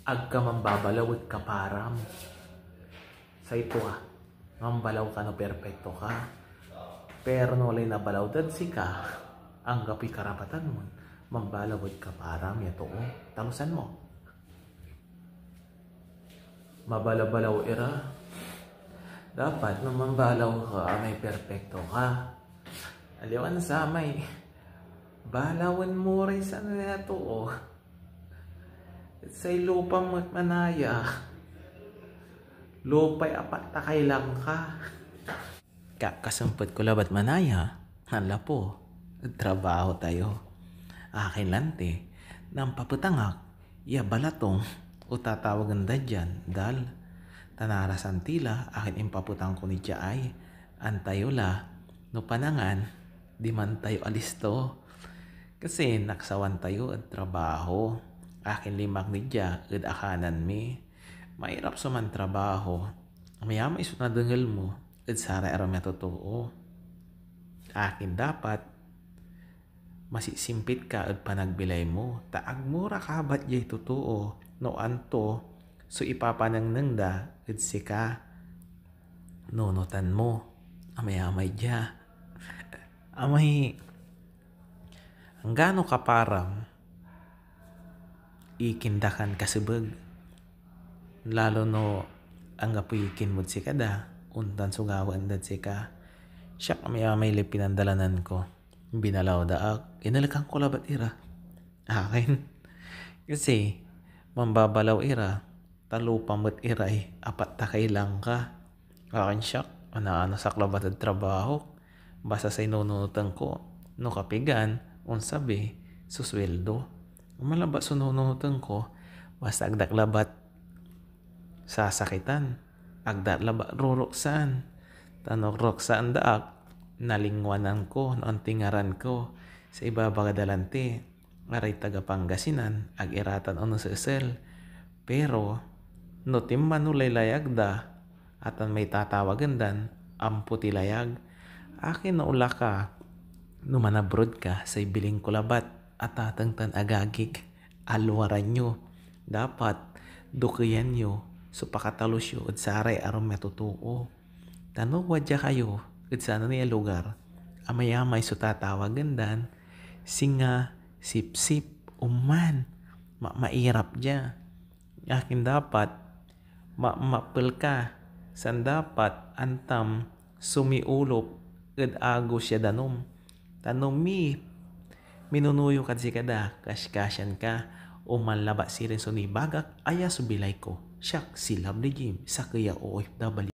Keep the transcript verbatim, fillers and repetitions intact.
Ag ka mambabalaw ed kaparam. Say tua, mambalaw ka no perpekto ka. Pero no walay nabalaw dad sika, anggapoy karapatan mon mambalaw ed kaparam ya too. Talusan mo. Mabalabalaw ira. Dapat no mambalaw ka, amay perpekto ka. Aliwan samay balawen mo ray sananey a too. Say lupam met manaya. Lupay apat ta kailang ka. Kakasempet ko labat manaya, nanlapu ed trabaho tayo. Akin lanti, nampapetang ak ya balatong o tatawagen da dian, dal. Ta narasan ti la, akin impapetang ko ni dia ay, antayo la, no panangan, diman tayo alisto. Kasi naksawan tayo ed trabaho. Akin linma ak ni dia ed akanan mi. Mairap so mantrabaho. Amayamay so nadengel mo ed saray arum ya totoo. Akin dapat masisimpit ka ed panagbilay mo, ta ag mo ra kabat diay totoo no anto so ipapanengneng da ed sika. Nunotan mo, amayamay dia. Amay anggano kaparam, ikin da kan kasebeg. Lalo no anggapoy ikin mod sikada, ontan so gawaen dad sika. Siak, amayamay lay pinandalanan ko. Binalaw da ak, inalekan ko labat ira. Akin. Kasi, mambabalaw ira, ta lupa met iray apat ta kailang ka. Akin siak, anaanos ak labat ed trabaho. Basta say nununoten ko, no kapigan, onsabi so sueldo. Oman labat so nununoten ko, basta agda ak labat sasakitan, agda ak labat ruruksan. Ta no ruksan da ak, nalingwanan ko no anto ngaran ko sa ibabaga da lanti. Aray taga Pangasinan, ag ira tan onesesel. Pero no tinmano lay layag da, atan may tatawagen dan ampo ti layag. Akin no onla ka, no manabroad ka, say bilin ko labat, atateng tan agagik, alwaran yo. Dapat dukeyan yo so pakatalus yo ed saray arum ya totoo. Ta no wadya kayo ed sananey a lugar, amayamay so tatawagen dan singa sipsip, oman ma-, mairap dia. Akin dapat ma-, mapel ka, san dapat antam sumiolop ed agos ya danum. Ta no mi-, minunuyo kad sikada, kaskasian ka, oman labat sirin so nibagak, aya so bilay ko. Siak si Lovely Jim, sakey a O F W.